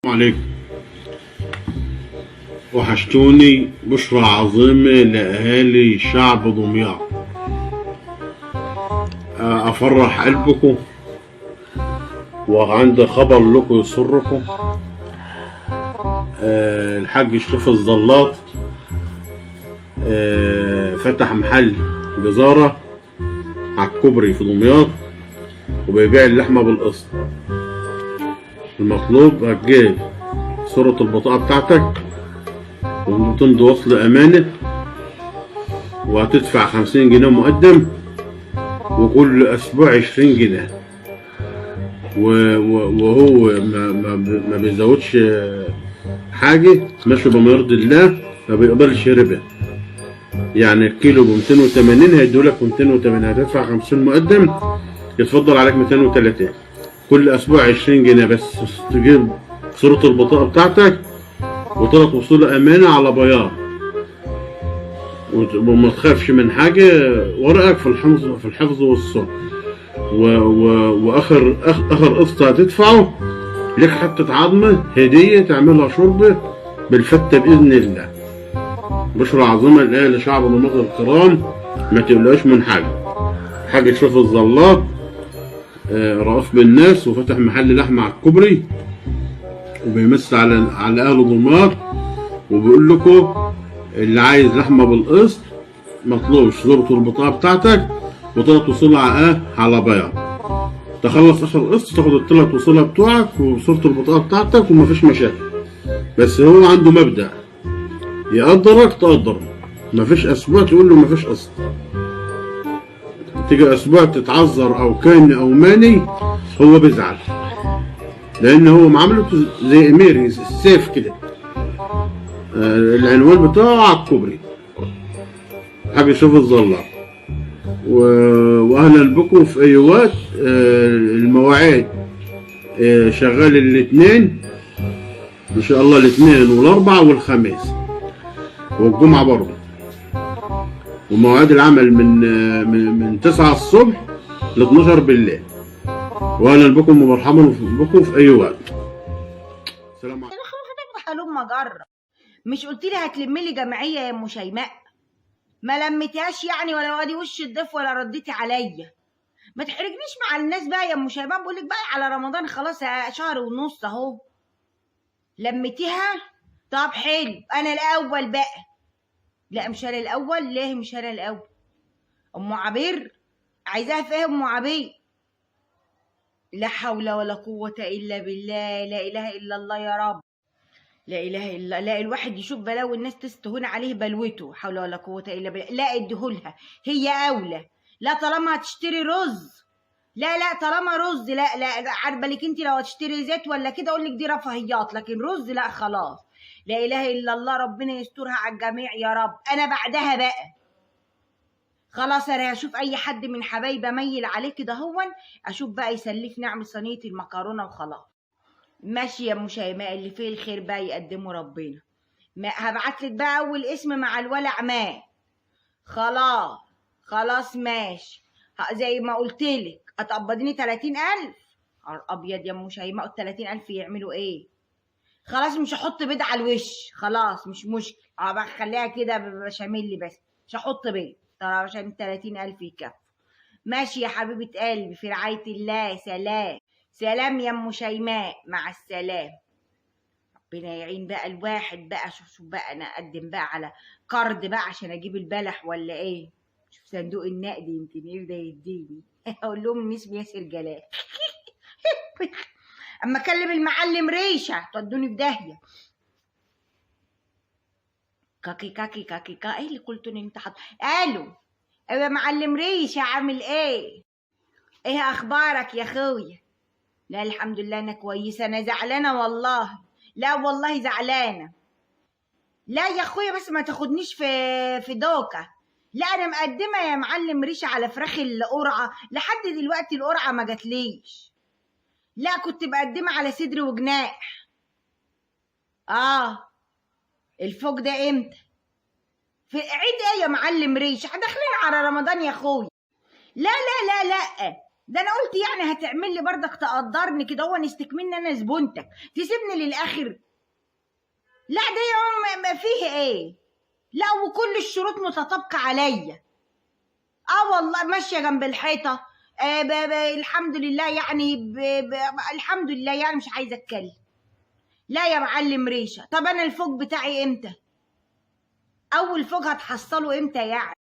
عليكم. وحشتوني. بشرى عظيمة لأهالي شعب دمياط. أفرح قلبكم وعندي خبر لكم يسركم. الحاج شريف الزلاط فتح محل جزارة على الكوبري في دمياط وبيبيع اللحمة بالقسط. المطلوب هتجيب صورة البطاقة بتاعتك وتمضي وصل أمانة وهتدفع 50 جنيه مقدم وكل أسبوع 20 جنيه وهو ما بيزودش حاجة، ماشي بما يرضي الله، ما بيقبلش ربا. يعني الكيلو ب 280 هيدولك 280، هتدفع 50 مقدم يتفضل عليك 230، كل اسبوع 20 جنيه بس. تجيب صورة البطاقة بتاعتك وثلاث وصول امانة على بياض وما تخافش من حاجة، ورقك في الحفظ والصون. واخر اخر قسط هتدفعه لك حتة عظمة هدية تعملها شوربة بالفتة بإذن الله. بشرى عظيمة لأهل شعب دمياط الكرام، ما تقلقوش من حاجة. حاجة شوف الزلاط رأف بالناس وفتح محل لحمة على الكوبري وبيمس على أهل دمياط وبيقول لكم اللي عايز لحمة بالقسط مطلوب صورة البطاقة بتاعتك وتلات وصولة على بياض. تخلص آخر قسط تاخد التلات وصولة بتوعك وصورة البطاقة بتاعتك ومفيش مشاكل. بس هو عنده مبدأ، يقدرك تقدره، مفيش أسبوع تقول له مفيش قسط، تيجي أسبوع تتعذر أو كان أو ماني هو بيزعل، لأن هو معاملته زي أمير السيف كده. العنوان بتاعه على الكوبري، حاجة يشوف الظلة. وأهلا بكم في أي وقت. المواعيد شغال الاثنين إن شاء الله، الاثنين والأربع والخميس والجمعة برضه. ومواعيد العمل من 9 الصبح ل 12 بالليل. واهلا بكم ومرحبا بكم في اي وقت. سلام عليكم. هلم جرة. مش قلت لي هتلمي لي جمعية يا ام شيماء؟ ما لميتهاش يعني، ولا وادي وش الضيف ولا رديتي عليا. ما تحرجنيش مع الناس بقى يا ام شيماء، بقول لك بقى على رمضان خلاص شهر ونص اهو. لميتيها؟ طب حلو، انا الاول بقى. لا مش انا الاول. ليه مش انا الاول؟ ام عبير عايزاها فيها ام عبير. لا حول ولا قوة الا بالله، لا اله الا الله يا رب، لا اله الا لا. الواحد يشوف بلاوي الناس تستهون عليه بلوته. حول ولا قوة الا بالله. لا اديهولها هي اولى. لا طالما هتشتري رز، لا لا طالما رز، لا لا عارفه لك انت لو هتشتري زيت ولا كده اقول لك دي رفاهيات، لكن رز لا خلاص. لا اله الا الله، ربنا يسترها على الجميع يا رب. انا بعدها بقى خلاص انا هشوف اي حد من حبايبي اميل عليه كده هون، اشوف بقى يسلفني اعمل صينية المكرونه وخلاص. ماشي يا ام شيماء، اللي فيه الخير بقى يقدمه ربنا. ما هبعتلك بقى اول اسم مع الولع ماء. خلاص خلاص ماشي، زي ما قلتلك هتقبضيني 30,000. ابيض يا ام شيماء، 30,000 يعملوا ايه؟ خلاص مش هحط بيض على الوش، خلاص مش مشكلة، بخليها كده بشاميل بس مش هحط بيض عشان 30,000 يكفوا. ماشي يا حبيبه قلبي، في رعاية الله. سلام سلام يا ام شيماء، مع السلامة. ربنا يعين بقى الواحد بقى. شوف شوف بقى انا اقدم بقى على قرض بقى عشان اجيب البلح ولا ايه؟ شوف صندوق النقد يمكن يرضى يديني. اقول لهم ان اسمي ياسر جلال. اما اكلم المعلم ريشه تودوني في داهية. كاكي كاكي كاكي كا، ايه اللي قلت ان انت حط؟ الو يا معلم ريشه، عامل ايه؟ ايه اخبارك يا اخويا؟ لا الحمد لله انا كويسة. انا زعلانة والله، لا والله زعلانة. لا يا اخويا بس ما تاخدنيش في دوكه. لا انا مقدمه يا معلم ريشه على فراخ القرعة، لحد دلوقتي القرعة ما جاتليش. لا كنت مقدمه على صدر وجناح. الفوق ده امتى؟ في عيد ايه يا معلم ريشه؟ احنا داخلين على رمضان يا اخويا. لا لا لا لا ده انا قلت يعني هتعمل لي برضك تقدرني كده، هو نستكملني انا زبونتك تسيبني للاخر؟ لا ده يا ما فيه ايه، لا وكل الشروط متطابقة عليا. والله ماشية جنب الحيطة، الحمد لله يعني، الحمد لله يعني، مش عايزه اتكلم. لا يا معلم ريشه، طب انا الفوج بتاعي امتى؟ اول فوج هتحصله امتى يعني؟